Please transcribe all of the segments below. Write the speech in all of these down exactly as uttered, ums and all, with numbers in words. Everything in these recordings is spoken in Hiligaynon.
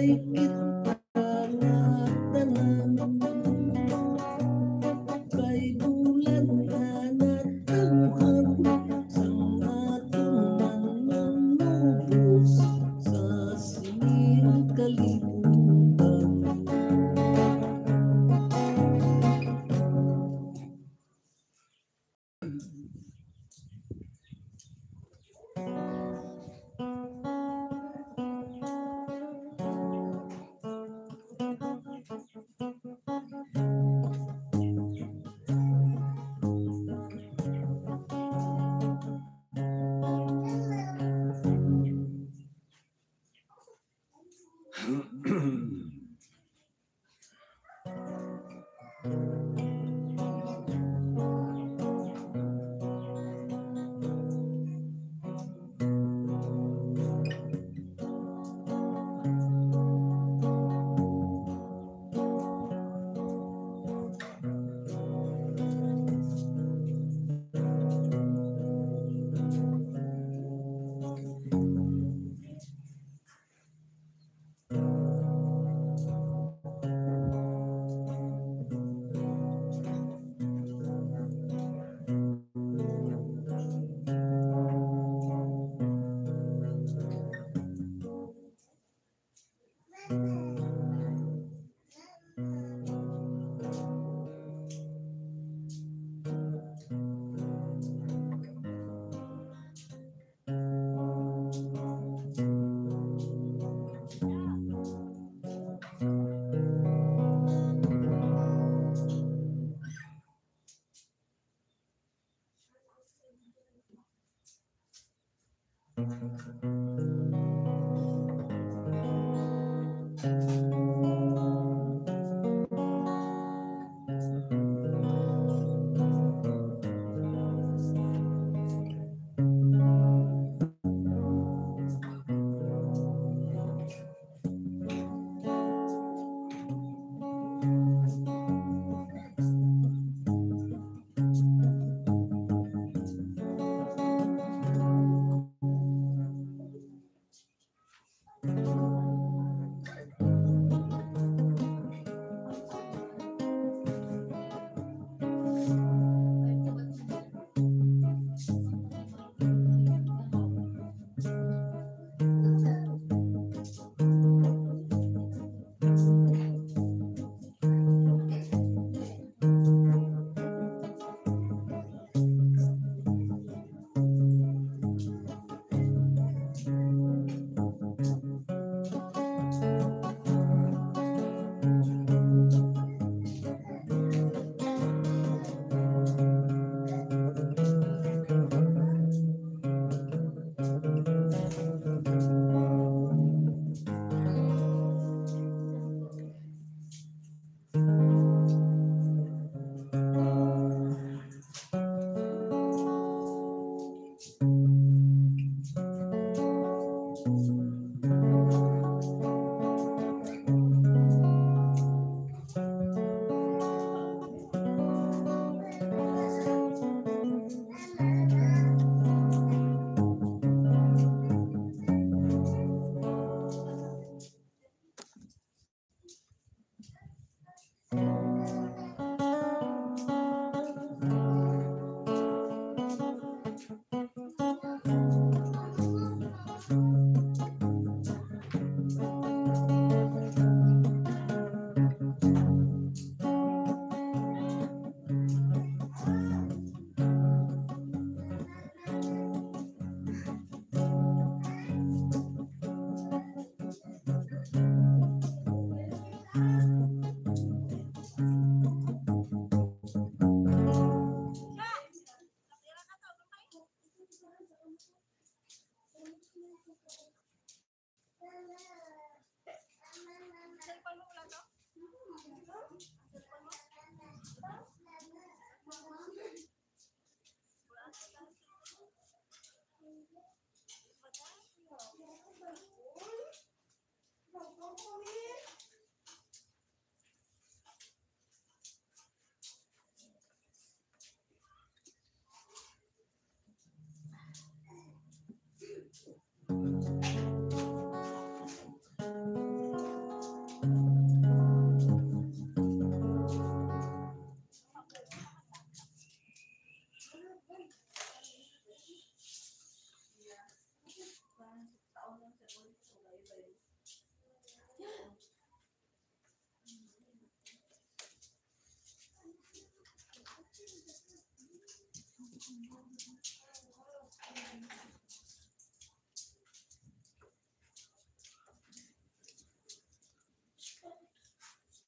Kita nga tanan kay bulan nga natawhan sang aton man mangubos sa sining kalibutan.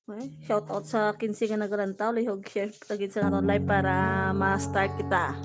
Okay, shout out sa kinse nga nagalantaw, lihog share pa gid sa aton live para ma-start kita.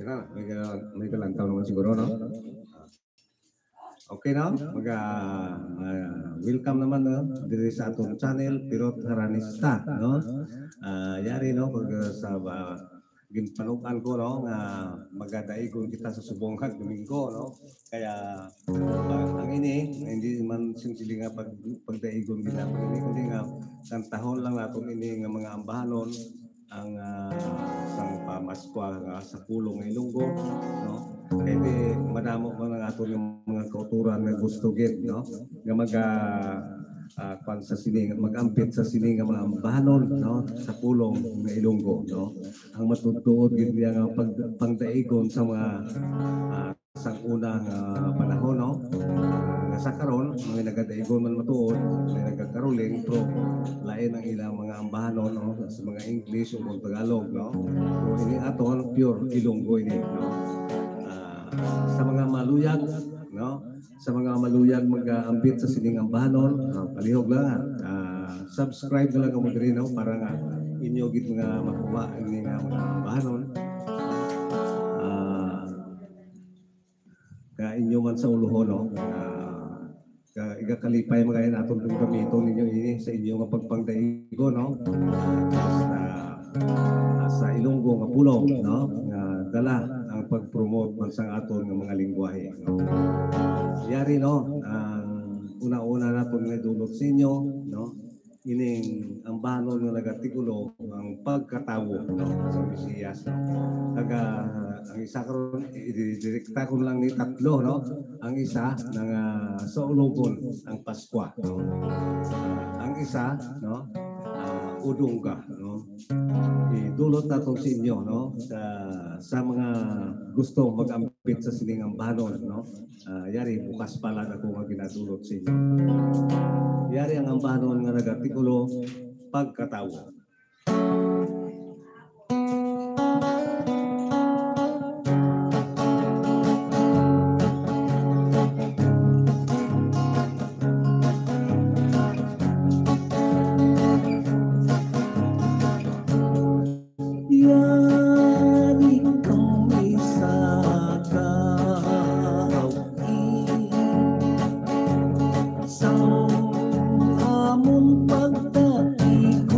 Kaya may, may galantaw naman siguro, no? Okay, no? Mag, ah, ah, welcome naman, no? Diri sa atong channel, Pirot Haranista, no? Ah, yari, no? Pag, ah, sa, ah, ginpanugan ko, no, nga magadaigon kita sa subong kag Domingo, no? Kaya, ah, ang ini, hindi man sing sili nga pag, pagdaigon gid naton ini, kundi nga kantahon lang naton ini nga mga ambahanon, ang, ah, sang pamaskwa nga sa pulong nga Ilonggo, no? Kay di madamo man ang aton nga mga kauturan nga gusto gid, no? Nga mag, ah, ah, kwan sa sini, mag-ampit sa sini nga mga ambahanon, no? Sa pulong nga Ilonggo, no? Ang matutuod gid niya nga pag-, pangdaigon sa mga, ah, sang una nga panahon, no? Nga sa karon, may nagadaigon man matuod, may nagakaroling, pero lain ang ilang mga ambahanon, no? Sa mga English o kung Tagalog, no? Pero ini aton, pure Ilonggo ini, no? Ah, sa mga maluyag, no? Sa mga maluyag mag-aambit sa sining ambahanon, ah, palihog lang, ah, subscribe na lang kamo diri, no? Para nga inyo gid nga makuha ini nga mga ambahanon. Ah, Ka inyo man sa uluhon, no? Ah, ka, igakalipay man gani naton kung gamiton ninyo ini sa inyo nga pagpangdaigo, no? Basta, ah, sa Ilonggo nga pulong, no? Nga dala ang pag-promote man sa aton nga mga lingwahe, no? Yari, no? Ang una-una naton nga idulot sa inyo, no? Ining ambahanon nga nagatigulo ang pagkatawo, no, sa Mesiyas, no? Kag, ah, ang isa karon, i-, i-, direkta ko lang ni tatlo, no? Ang isa, nang, ah, saulogon ang Paskwa, no? Ah, ang isa, no, ah, udungga, no? Idulot nato sa inyo, no? Sa, sa mga gusto mag-ampit sa sining ambahanon, no? Ah, yari, bukas pa lang ako nga ginadulot sa inyo. Yari ang ambahanon nga nagatikulo, pagkatawo. Yari kami sa kaawit sang amon pagdaigon.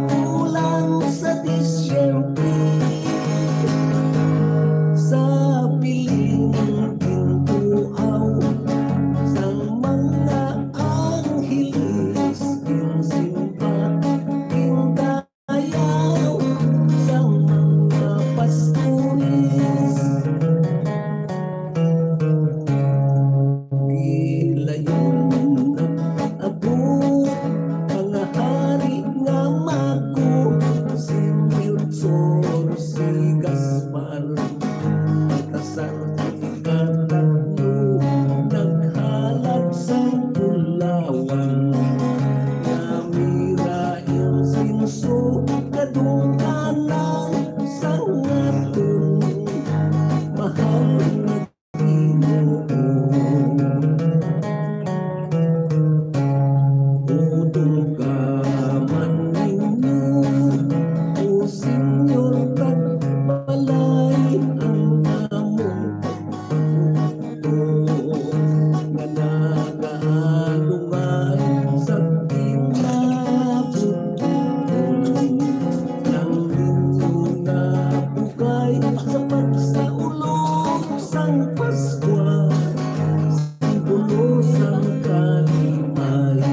Kulang sa disyembre, sa piling gintuaw sang mga angheles, ginsimba, gindayaw sang mga pastores. Gilayon nag-abot ang hari nga mago, si Melchor, si Gaspar, at sang ikatatlo naghalad sang bulawan. Namira insinso kadungganan sang aton mahal nga Ginoo. Utungkaman ninyo, O Señor, kag balay ang among pagtuo nga nagaalungay sa kinabuhi. Ang inyo nga bugay sa pagsaulog sang Paskwa, simbolo sang kalimay.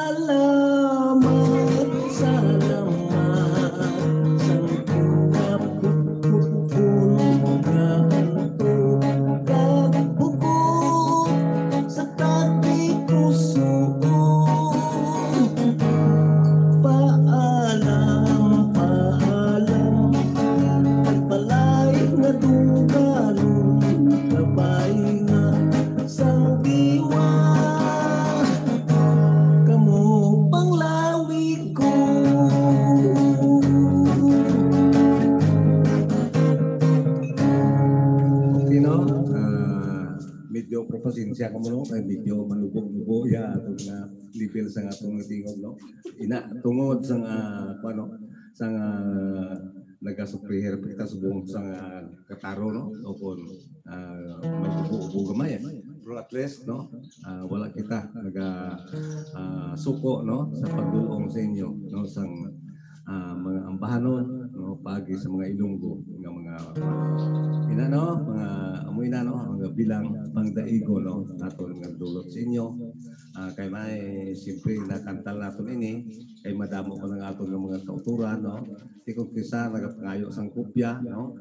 Salamat, salamat sa kinabukbukon nga hantod kag bukod sa kagikusuon. Paalam, paalam, ang balay nga dungganon, labay nga sang diwa, kamo panglawig ko. Okay, no? Ah, medyo propasensya ko mo, no? Kay medyo manubo-nubo ya atong nga level sa atong nga tingog, no? Ina, tungod sa nga, kuwan, no? Sa nga nagasukriher kita subong sa nga kataro, no? O kung, ah, may ubo-ubo gamay, eh. Pero at least, no? Ah, wala kita naga, ah, suko, no? Sa pagdulong sa inyo, no? Sang, ah, mga ambahanon, no? Paagi sa mga Ilonggo nga mga, ina, no? Mga, amo ina, no? Mga bilang pangdaigo, no? Naton nga dulot sa inyo. Ah, kay may, siyempre, nakantal naton ini, kay madamo pa nga aton nga mga kauturan, no? Di ko kisa nagapangayo sang kopya, no?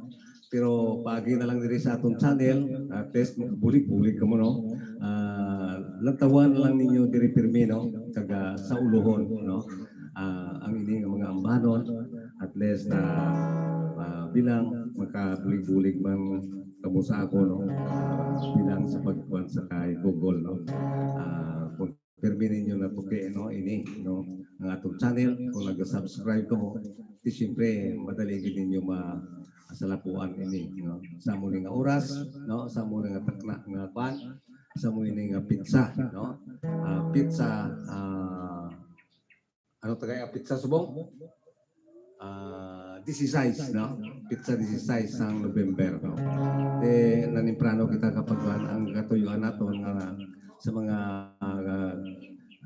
Pero paagi na lang diri sa aton channel, at least makabulig-bulig kamo, no? Ah, lantawan na lang ninyo diri pirmi, no? Kag, ah, sa uluhon, no? Ah, ang ini nga mga ambahanon, at least, ah, ah, bilang makabulig-bulig man kamo sa ako, no? Ah, bilang sa pagkuwan sa kay Google, no? Ah, kung pirmi ninyo natuki, no, ini, no, ang atong channel, kung nag-subscribe kamo, di siyempre madali gid ninyo ma-, masalapuan ini, no, sa amo ni nga oras, no, sa amo ni nga takna nga kwan, sa amo ni nga petsa, no, ah, petsa, ah, ano tagay ang petsa subong? Ah, disisais, no? Petsa disisais sang November, no? Di, nanimprano kita kapag ang katuyuan naton nga sa mga, ah,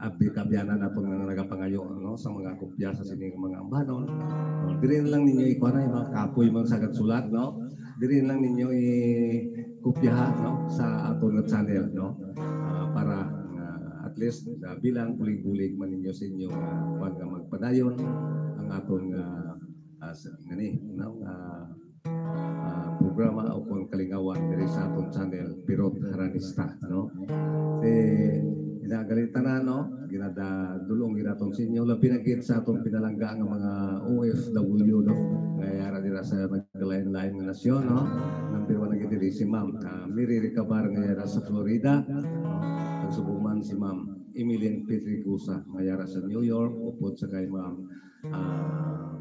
abi-, kaabyanan naton nga nagapangayo, no, sa mga kopya sa sini nga mga ambahanon. No? Diri na lang ninyo ikuha na yung mga kapoy, mga sagad sulat, no? Diri na lang ninyo ikopyaha, no, sa aton nga channel, no? Ah, para, ah, at least, ah, bilang bulig-bulig man ninyo sa inyo nga, kuwan, nga magpadayon ang aton nga, ah, sa, ngani, no, nga, ah, programa o kung kalingawan diri sa aton channel, Pirot Haranista, no? Di, ina, gali tanan, no? Ginadulong gid naton sa inyo, labi na gid sa aton pinalangga nga mga O F W, no? Nga yara dira sa nagkalain-lain nga nasyon, no? Number one na gid diri si Ma'am, ah, Mary Recabar nga yara sa Florida, no? Kag subong man si Ma'am Emeline Pedregosa nga yara sa New York, upod sa kay Ma'am, ah,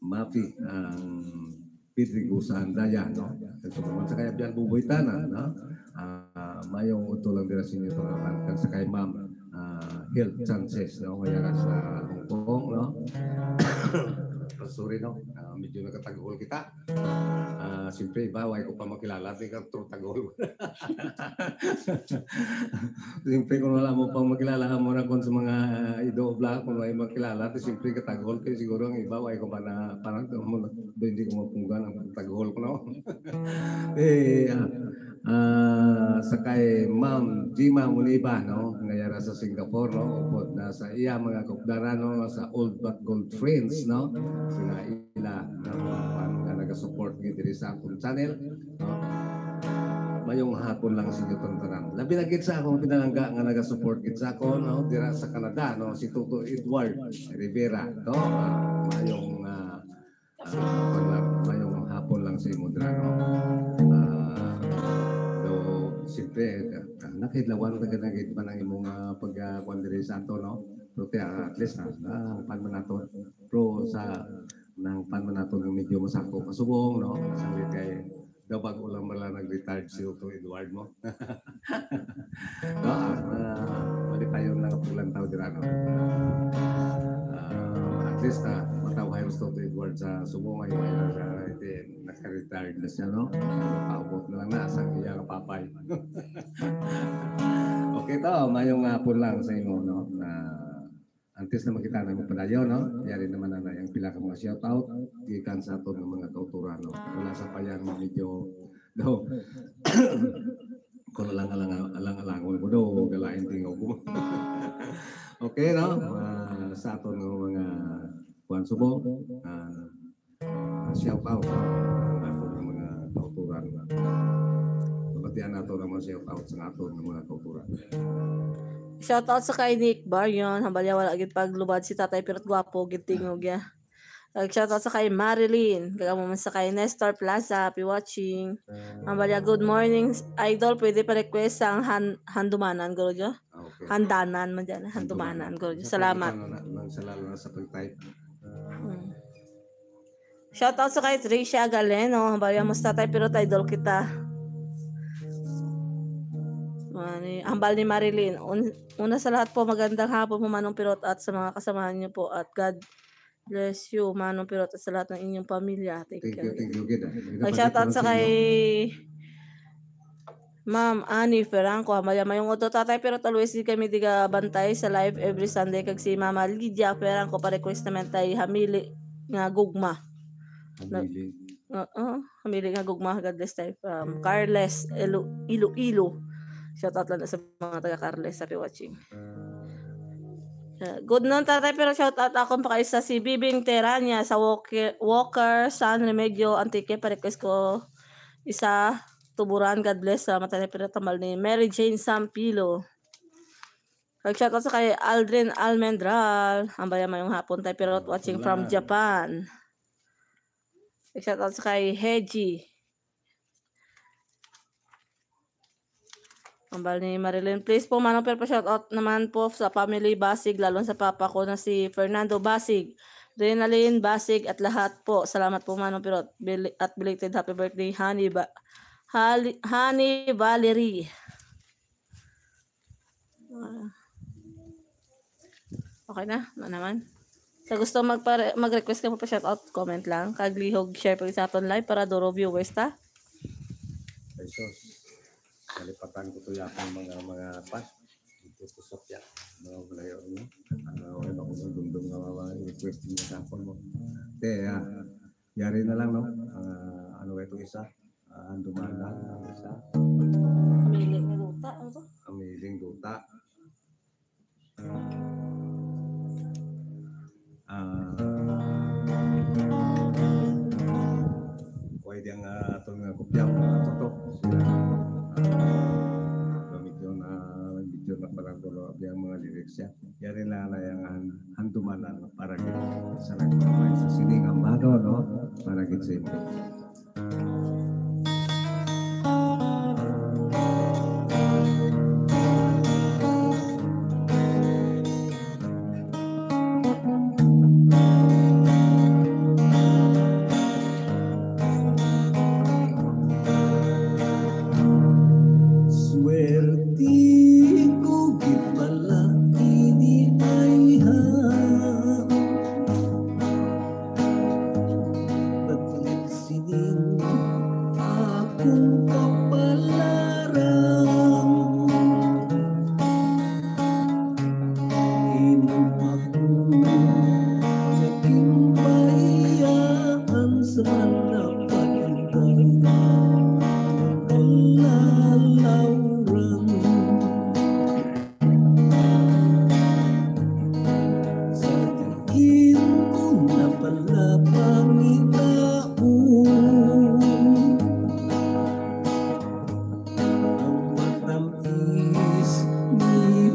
Mafi ang Pedregosa Andaya, no? Kag subong man sa kay Abyan Buboy Tana, no? Ah, mayong udto lang dira sa inyo, mga man. Kag sa kay Ma'am, ah, Health Chances, no? Nga yara sa Hong Kong, no? Sorry, no? Ah, medyo nagkataghol kita. Ah, siyempre, iba, wala ko pa makilala. Di ka to taghol. Siyempre, kung wala mo pang makilala, mo na kung sa mga ido bla, kung may makilala, to siyempre kataghol kayo siguro ang iba, wala ko pa na, parang to mo, hindi ko mapunggan ang taghol ko, no? Eh, ah, ah, sa kay Ma'am Jima Muniba, no? Nga yara sa Singapore, no? Upod na sa iya mga kaupdanan, no? Sa Old But Gold Friends, no? Sila ila, no? Nga nagasupport gid diri sa akong channel, no? Mayong hapon lang sa inyo tanan. Labi na gid sa akong pinalangga nga nagasupport gid sa akon, no? Dira sa Canada, no? Si Toto Edward Rivera, no? Ah, mayong, ah, ah, hapon lang, mayong hapon lang sa imo dira, no? Ah, do, siyempre, ah, nakahidlawan na gid man ang imong, ah, pag, ah, kuwan diri sa ato, no? Pero kaya, at least, ah, ah, kuwan man nato. Pero sa, nang pan man nato nga medyo masako kasubong, no? Sa kay daw bag-o lang man lang nag-retired si Toto Edward mo. No, ah, ah, malipayon lang ang paglantaw dira, no? Ah, at least, ah, matawhay si Toto Edward sa subong ay, ay, ay, ay, naka-retired na siya, no? Paubot na lang na sa iya nga papay. Okay to, mayong hapon lang sa imo, no? Na antes na makita na magpadayon, no? Yari naman na yung pila ka mga shout out gikan sa aton nga mga kauturan, no? Wala sa payan nga medyo, no? Kung alang-alang, alang-alangon ko daw, galain tingaw ko. Okay, no? Ah, sa aton nga mga kuwan subong, ah, shout out sa aton nga mga kauturan. Mabatian nato ang mga shout out sa aton nga mga kauturan. Shout out sa kay Nick Barion, hambal ya wala gid paglubad si Tatay Pirot, gwapo gid tingog ya. Kag shout out sa kay Marilyn, kag amo man sa kay Nestor Plaza, happy watching. Hambal ya, "Good morning, idol. Pwede pa request sang han handumanan, guro jo?" Ah, okay. Handanan man dyan, handumanan, guro jo. Salamat. Nang salala na sa pag-type. Hmm. Shout out sa kay Tricia Galeno. Hambal ya, "Musta, Tay Pirot, idol kita." Mani, hambal ni Marilyn, "Un-, una sa lahat po, magandang hapon po, Manong Pirot, at sa mga kasamahan niyo po, at God bless you, Manong Pirot, at sa lahat ng inyong pamilya." Thank you, thank you, gid, ah. Nag-shout out sa kay Ma'am Annie Ferranco, hambal ya, "Mayong udto, Tatay Pirot, always gid kami nagabantay sa live every Sunday, kag si Mama Lydia Ferranco pa-request naman tay Hamili nga Gugma." Hamili. Oo, Hamili nga Gugma, God bless tay, from Carles, Ilo-, Iloilo. Shout out lang sa mga taga Carles, happy watching. Uh, good noon, Tatay, pero shout out ako pa kay sa si Bibing Terania sa Walker, Walker San Remedios, Antique, pa-request ko isa Tuburan, God bless. Salamat, Tatay Pirot, hambal ni Mary Jane Sampilo. Kag shout out sa kay Aldrin Almendral. Hambal ya, "Mayong hapon, Tay Pirot, watching from Japan." Kag shout out sa kay Heji. Hambal ni Marilyn, "Please po, Manong Pirot, pa-shout out naman po sa family Basig, lalo sa papa ko na si Fernando Basig, Renalyn Basig, at lahat po. Salamat po, Manong Pirot. Bel-, at belated happy birthday, Honey Ba-, Hali-, Honey Valerie." Ah. Okay na, na naman. Sa gusto magpare-, mag-request ka mo pa shout out, comment lang. Kag lihog, share pa sa aton live para duro viewers ta. Ay, sus. Nalipatan ko to yakang mga, mga pa. Dito ko sa piyak. Mga malayo, no? Ano, ano, ako ng dumdum nga mga request niya sa akon mo. Te, ah, yari na lang, no? Ah, ano ba itong isa? Ah, ang dumana, ang isa. Pamili nga duta, ano to? Ang miling duta. Ah, pwede ang, ah, atong, ah, kopya mo, ato to. Sila, ah, medyo na, medyo na pala ko, no, ang mga lyrics niya. Yari na na yung han-, handumanan para gid sa nagpapay sa sining amado, no? Para gid sa imo. Swerte ko gid pala ini ay ha.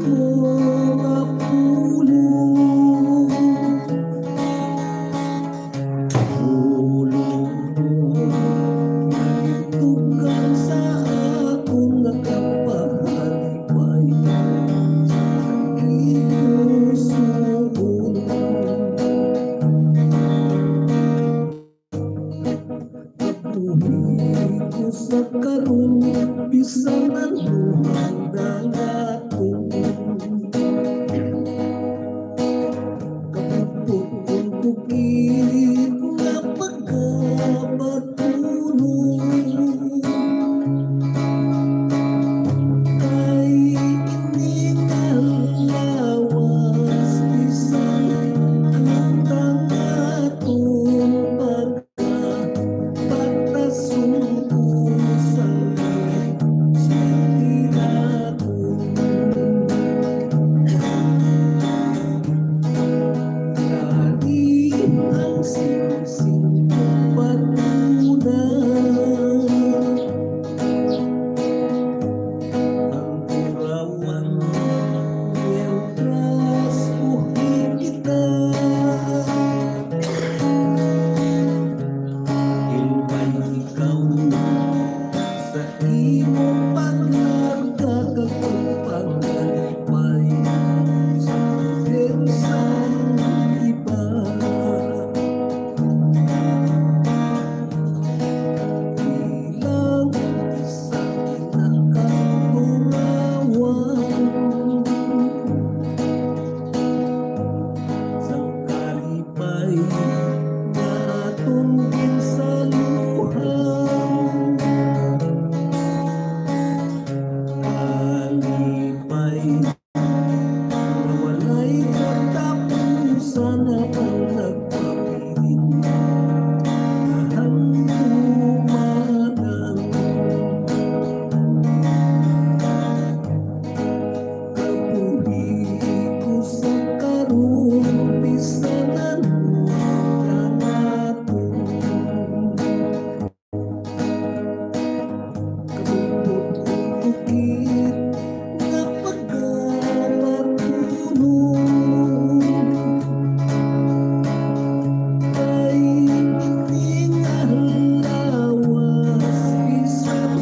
mga pulong. Pulong mo nagtugang sa akon, nakapahalipay sa akon puso. Buhi ko sa karon, bisan ano ang dangaton. Kabubot kong bukid nga pagkabatunon. Kay ini nga lawas, bisan anong dangaton, pagkapatason ko sa swerte naton. Yari ang singsing kong batuna. Ang burawan, mientras buhi kita. Hilway ikaw sa imong paglarga kag pagpanghalipay sa puwersa sang iba. Bilang isa ka kaburawan sang kalipay nga aton ginsaluhan. Kalipay nga walay katapusan, habang nagpabilin nga handumanan. Kabuhi ko sa karon, bisan ano ang dangaton. Kabubot kong bukid nga pagkabatunon. Kay ini nga lawas, bisan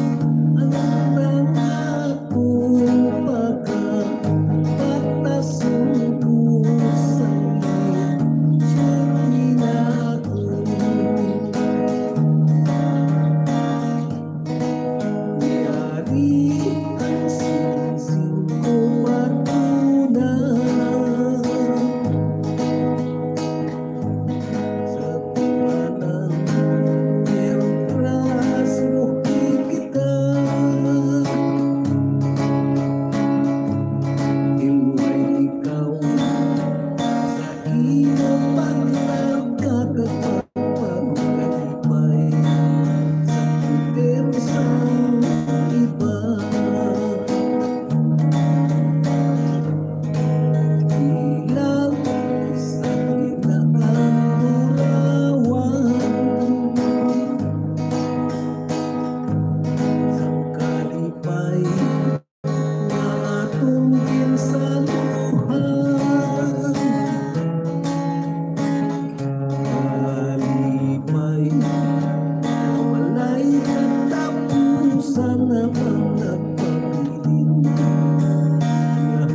anong dangaton, pagkapatason ko sa swerte naton. Yari ang singsing kong batuna. Sa tanan, mientras buhi kita. Hilway ikaw sa imong paglarga kag pagpanghalipay sa puwersa sang iba. Bilang isa ka kaburawan sang kalipay nga aton ginsaluhan. Kalipay nga walay katapusan, habang nagpabilin nga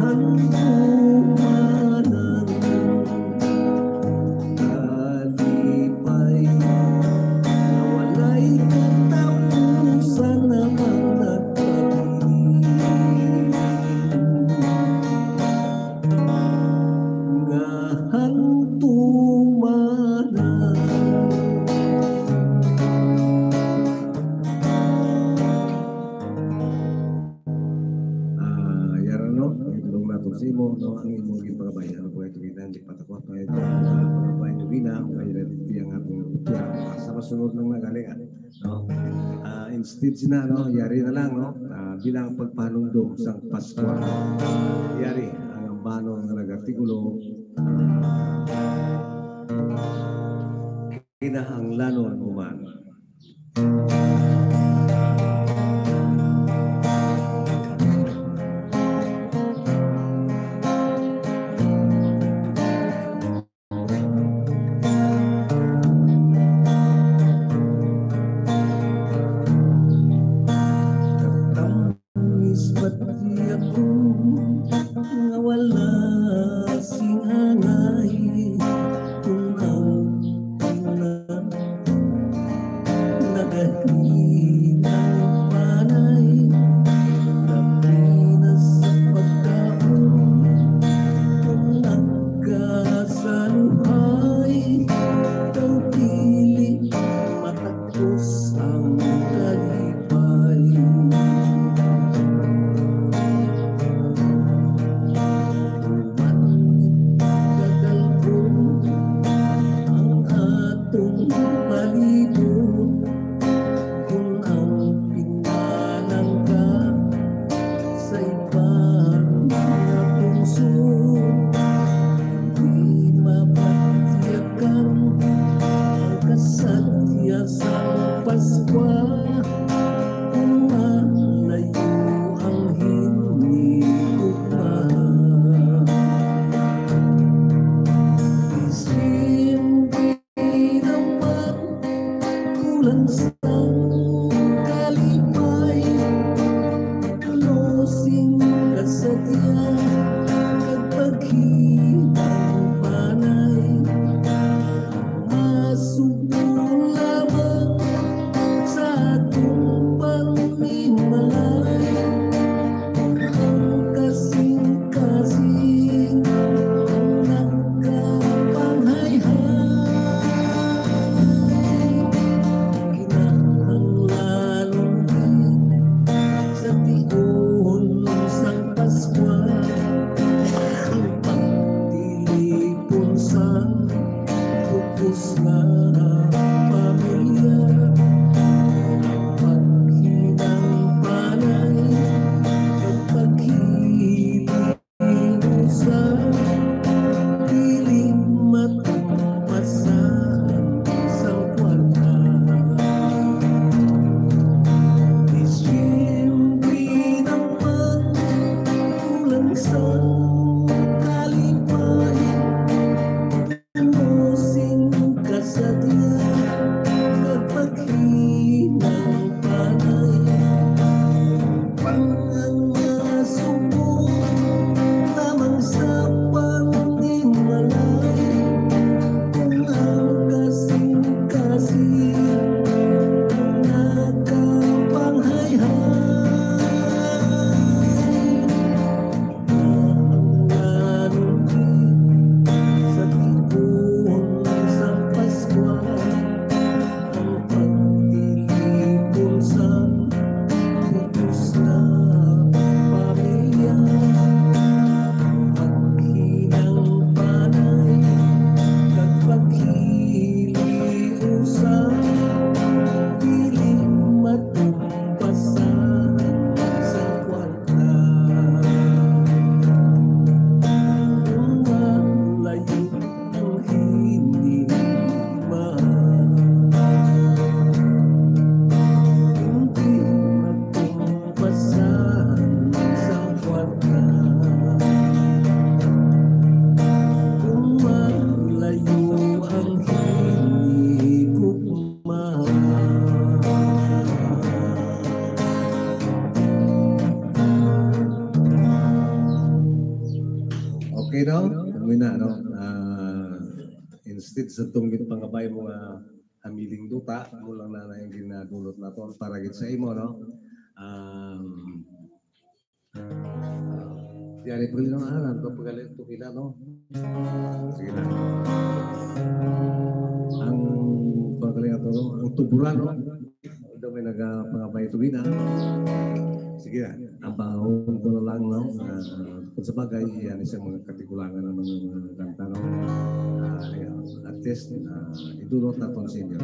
handumanan. Kalipay nga walay katapusan, habang nagpabilin nga handumanan. Ah, yara, no? Itulong nato sa imo, no? Ang imong gipakabay. Ano po ito, kita, hindi pa tapos pa ito. Ang pagkabay nyo, Gina, ang kailan, ang ating, sa masunod lang na galing, ah. No? Ah, instead sina, no, yari na lang, no? Ah, bilang pagpanumdom sang Paskwa. Yari ang ambanon nga nag-artikulo, kinahanglanon mo man. Ako nga wala sing angay, kung ang pinag-, nagahinang panay, labi na sa pagkaon, kung nagkasaluhay, daw dili matak- Tapos ang kalipay. Human kadalgon ang atong palibot, kung ang pinalangga sa iban nga pungso, di mabatyagan ang kasadya sa Paskwa. Kung malayo ang hinigugma, isin Di naman kulang sang kalipay, tulo sing kasadya, kag paghinang panay. Masubo lamang sa atong panimalay. Ang kasing-kasing ang nagkapanghayhay. Kinahanglan sa tion sang Paskwa, ang pagtilipon sang bug-os nga pamilya, paghinang panay, paghiling sa dili matumpasan sang kwarta. Siyempre naman, kulang sa kalipay, tulo sing kasadya, kag paghinang panay. Ang masubo lamang sa panimalay, kung ang kasing-kasing nagkapanghayhay. Ang nanugid sa tigulang sang Paskwa, ang pagtilipon sang bug-os nga pamilya, ang paghinang panay, kag paghiliw sa dili matumpasan sang kwarta. Kung malayo ang hinigugma, hindi matumpasan sang kwarta. Kung malayo ang hinigugma. Okay, no? Kami na, no? Ah, instead sa tong ginpangabay mo nga hamiling duta, mo lang na, na yung ginadulot naton para gid sa imo, no? Um, Yari pa rin ang aral, pagpagaling ito kila, no? Sige na. Ang pagaling ito, no? Ang tuburan, no? Daw may nagapangabay ito, gina. Sige na. Ang pangahon ko na lang, no? Ah, kung sa bagay, yan isang mga katigulangan ng mga, mga kanta, no? Ah, ayan. At least, ah, idulot naton sa inyo.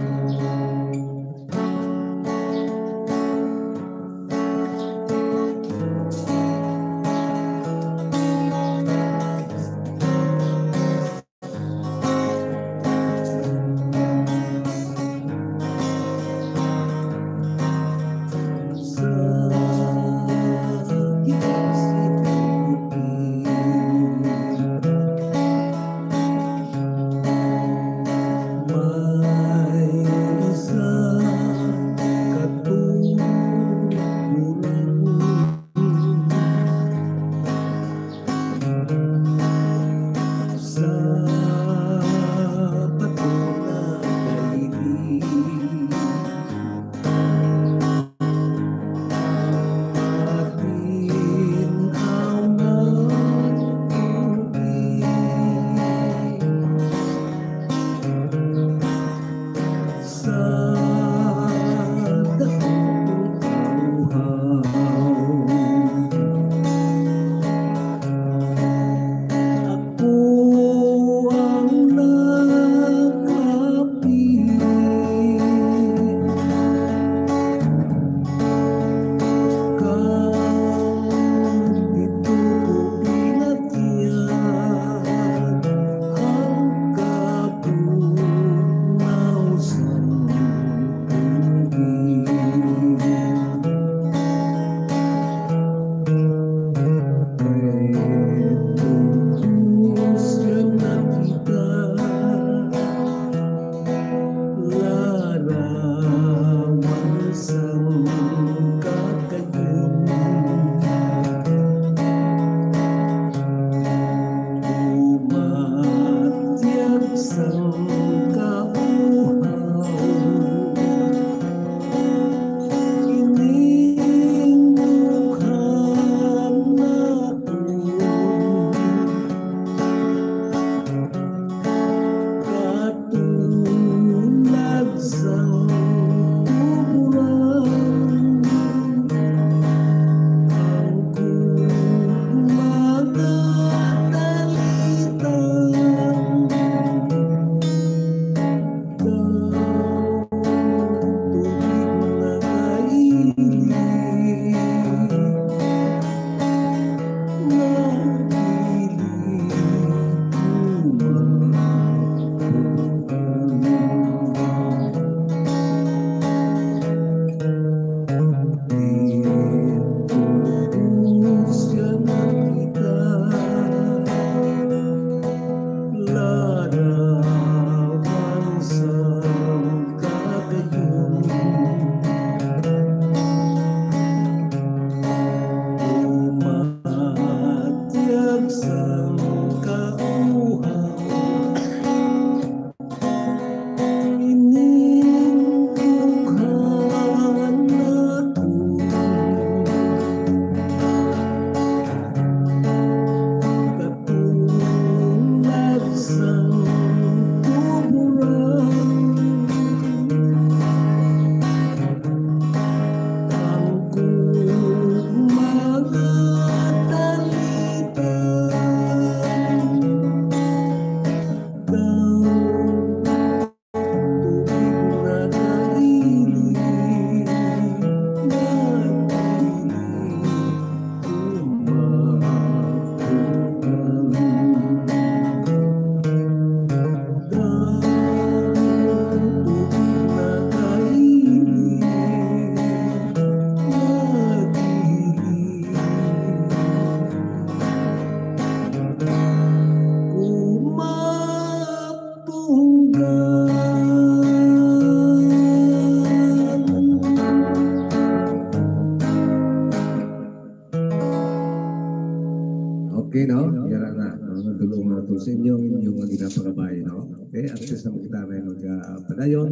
Okay, no? Yara na. Ang dulong nato sa inyo, inyo nga ginapangabay, no? Okay, at least naman kita na yung mag-, ah, padayon.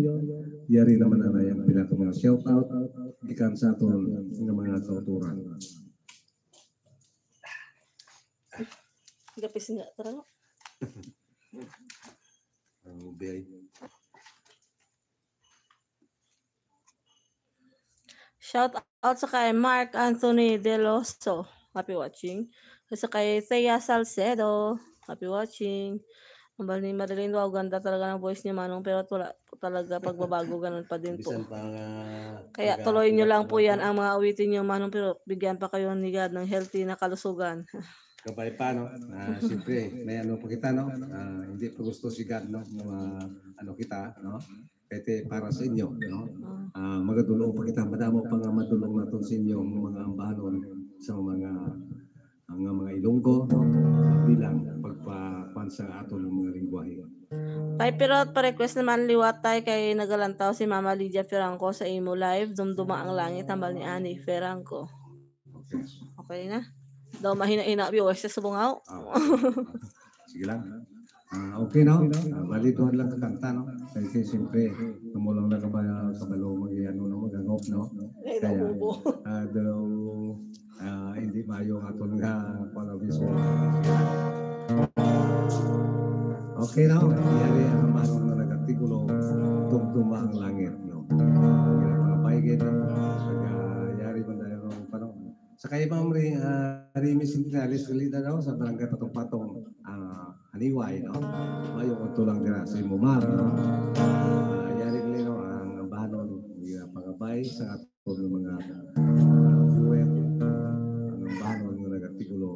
Yari naman na yung pila ka mga shout out gikan sa aton nga mga kauturan. Gapis nga, tara. Ang biay. Shout out sa kay Mark Anthony Deloso. Happy watching. Sa kay Thea Salcedo. Happy watching. Ang bal ni Marilyn, wow, ganda talaga ng voice niya, Manong, pero wala po talaga pagbabago, ganun pa din po. Bisan pa nga Kaya taga tuloy niyo lang po yan, Pilipinas. Ang mga awitin niyo, Manong, pero bigyan pa kayo ni God ng healthy na kalusugan. Kabay pa, no? Ah, siyempre, may ano pa kita, no? Ah, hindi pa gusto si God, no? Mga ano kita, no? Kaya para sa inyo, no? Ah, magadulo pa kita, madamo pa nga madulong naton sa inyo, ang mga ambahanon sa mga, ang mga Ilonggo, no? Bilang pagpakuan sa aton mga lingwahe. Tay Pirot, pa-request naman liwat, tay, kay nagalantaw si Mama Lydia Firanco sa imo live, Dumduma ang Langit, hambal ni Ani Firanco. Okay. Okay na? Daw mahina-hina viewers sa Bungaw. Ah, okay. Sige lang. Ah, okay, no? Ah, bali, duha lang ka kanta, no? Kasi siyempre, kamo lang na kaba-, kabalo mag-, ano, no, maghangop, no? Ay, Kaya, naubo. Ah, daw, ah, hindi maayo ang aton nga, kuwan, visual. Okay, no? Yari ang ambahanon nga nag-artikulo, Dumduma ang Langit, no? Ang ginapangabay gid, no? Pag, ah, yari man tayo, no? Parang, sa kay Ma'am Re-, ah, Remy Centenario Solida daw sa Barangay Patong-Patong, ah, Haniway, no? Mayo ko tulang dira sa imo, ma'am, no? Ah, yari nila, no, ang ambahanon, ginapangabay sa aton nga mga, ah, viewer, ang ambahanon nga nag-artikulo,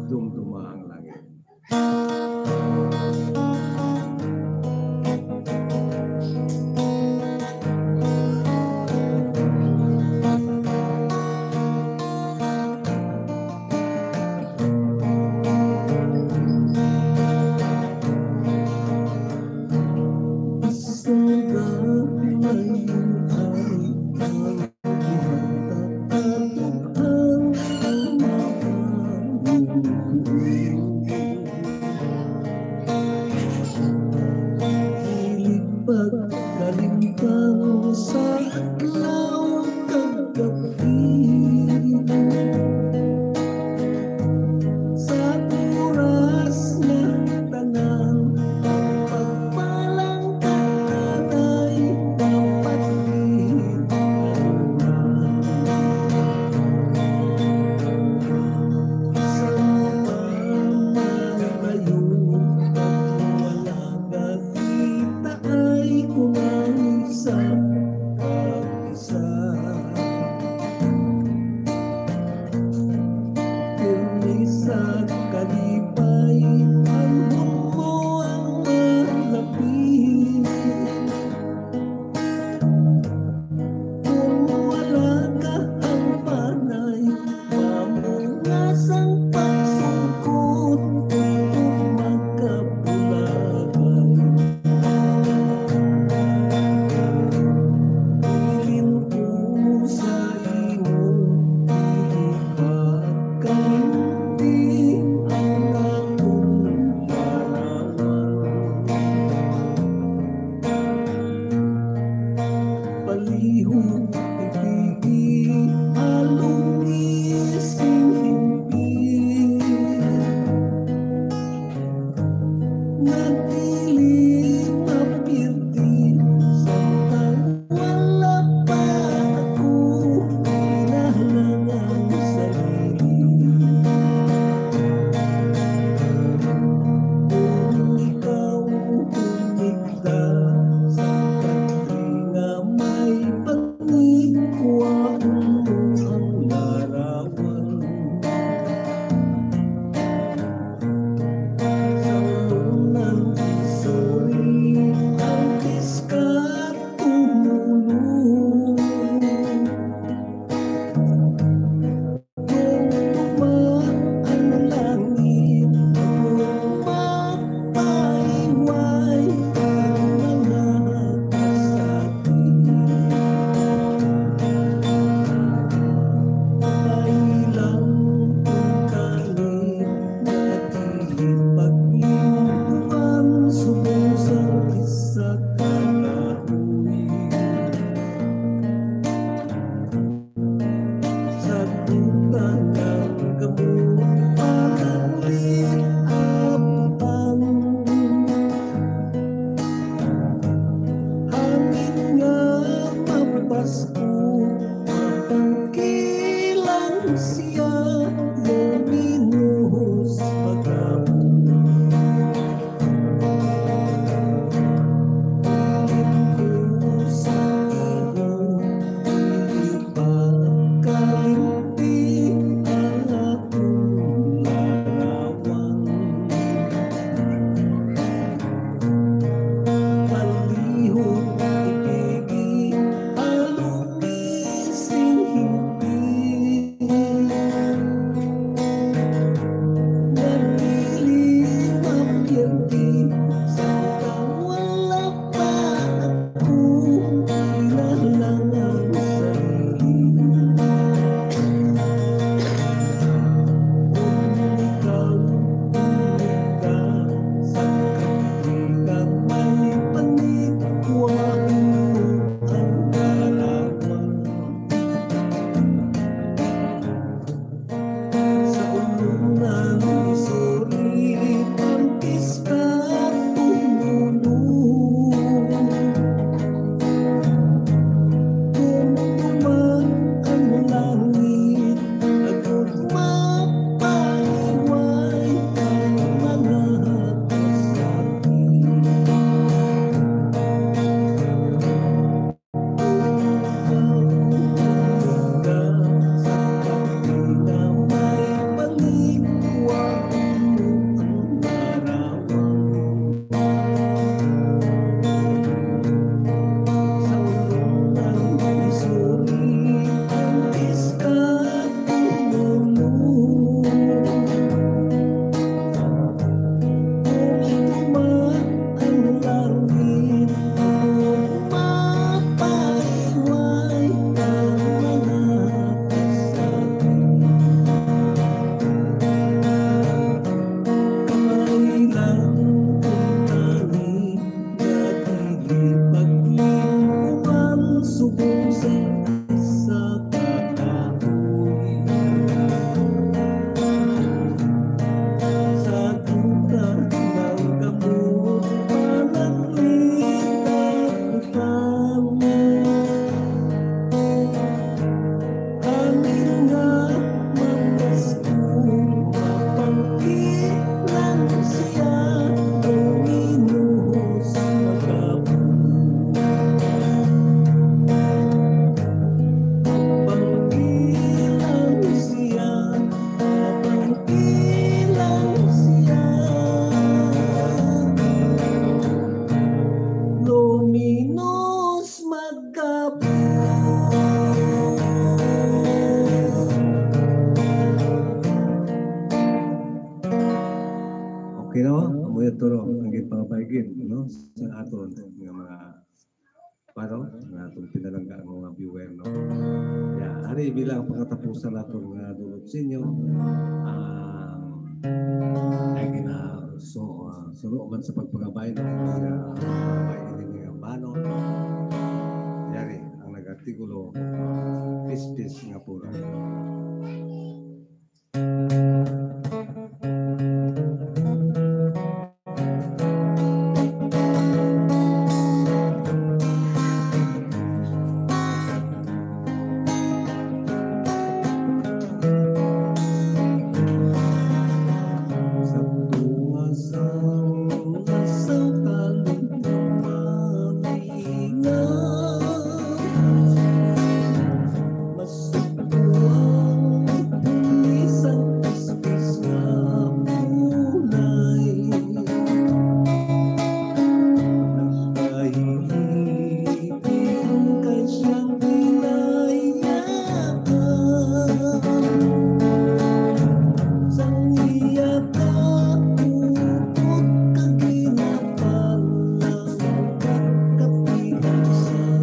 Dumduma ang Langit. Pagkalimpang sa adlaw kag gab-i, sa oras nga tanan, pagpalang ka anay dapat gid kaluman. Sa mga Samtang wala pa ako kinalangan sa imo. Kung ikaw, kung ikaw, sa kapila may panikwa ang larawan. Sa ulong nga isulit ang iska tumulo. Kung tuman ang langit, agud mapahiway ang mga kasakit. Subong sa isa ka kahoy. Sa duta ng gamot, pananglitan. Hangin nga mapasko, mapangkilang siya, luminos, magabo. Pangkilang siya, pangkilang siya, luminos, magabo. Okay na, oh. Amo yung turo ang ginpangapaigid, no? Sa aton nga mga, ano, nga atong pinalangga ang mga viewer, no? Ya, ari bilang pangatapusan naton nga dulot sa inyo. Ah, ay gina-, so, ah, suno man sa pagpangabay, no? Kaya, ah, pangabay ini nga banon. Yari ang nag-artikulo, ah, pistis nga pura. Sa tunga sang asaw kalumalingaw, mas Ang pulis ang pistis nga bulay. Nagkahiling kay siyang pinayagan. Sang iya kaupod kag ginapalang pagkapilusan.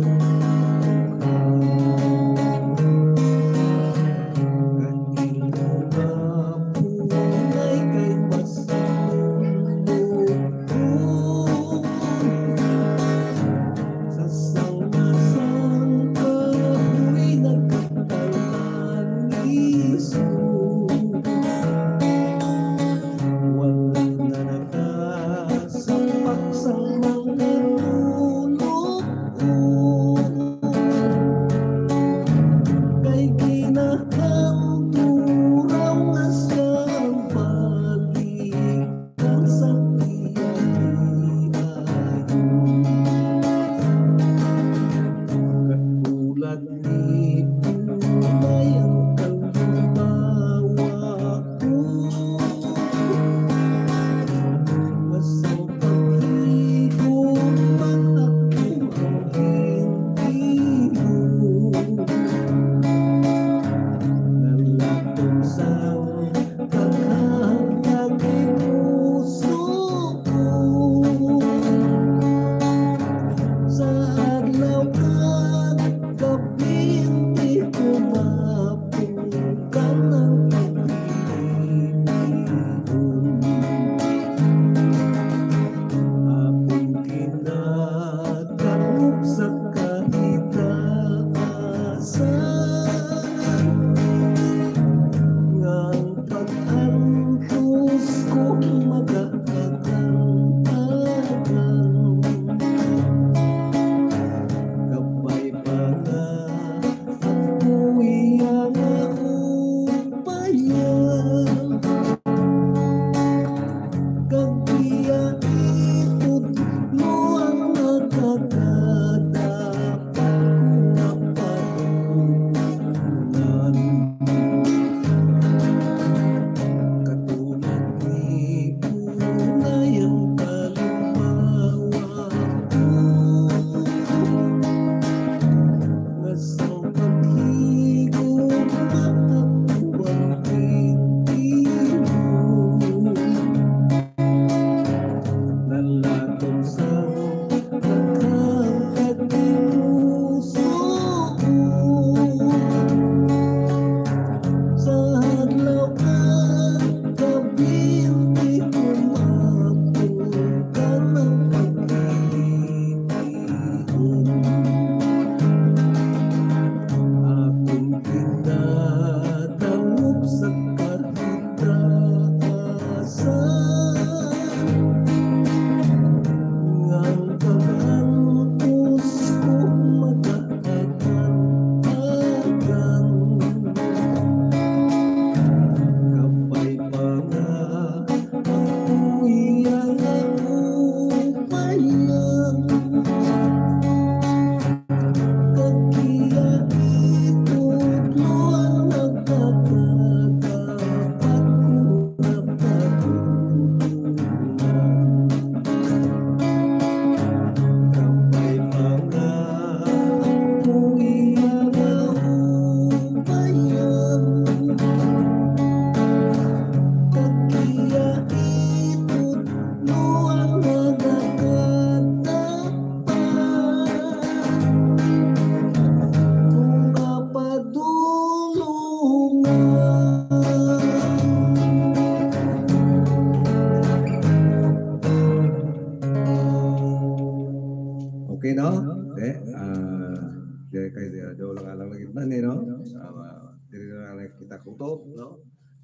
No? Eh, ah, diri kay, ah, daw lang alang lagi man, eh, no? Ah, diri na lang kita kutob, no?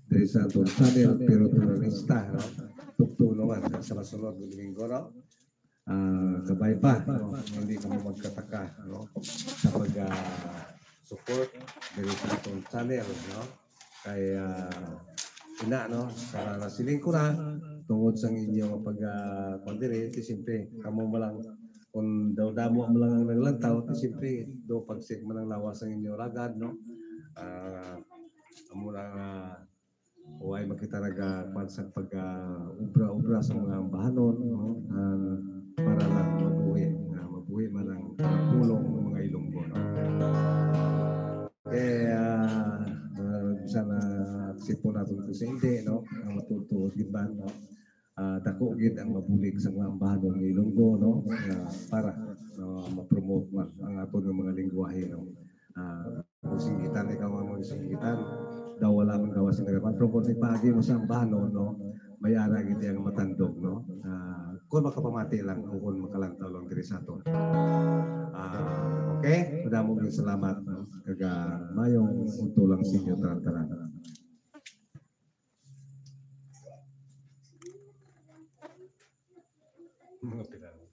Diri sa atong channel, Pero Turista, no? Tugtog naman sa masunod nga Domingo, no? Ah, kabay pa, no? Hindi kamo magkataka, no? Sa pag, ah, support diri sa atong channel, no? Kay, ah, ina, no? Para nasiling ko na, tungod sa inyo nga pag, ah, kuwan diri, ti siyempre, kamo mo lang, kung daw damo mo lang ang naglantaw, ti siyempre, do pag-check man ang lawas ang inyo ragad, no? Ah, amo lang, ah, huway makita naga, kuwan sa pag, ah, obra-obra sa mga ambahanon, no? Ah, para lang mabuhi, ah, mabuhi man ang pulong ng mga Ilonggo, no? Kay, ah, ah, bisan na aksepto naton ko sa hindi, no? Ang matutuod gid man, no? Ah, dako gid ang mabulig sa mga ambahanon nga Ilonggo, no? Nga para, no, ma-promote man ang aton nga mga lingwahe, no? Ah, kung singgitan ikaw ang mga singgitan, daw wala man gawas sa nagapan. Pero kung ipaagi mo sa ambahanon, no? May ara gid ang matandog, no? Ah, kung makapamati lang, o kung makalantaw lang diri sa aton. Ah, okay? Madamo gyud salamat, no? Kag, ah, mayong udto lang sa inyo tanan-tanan. Mga pinang-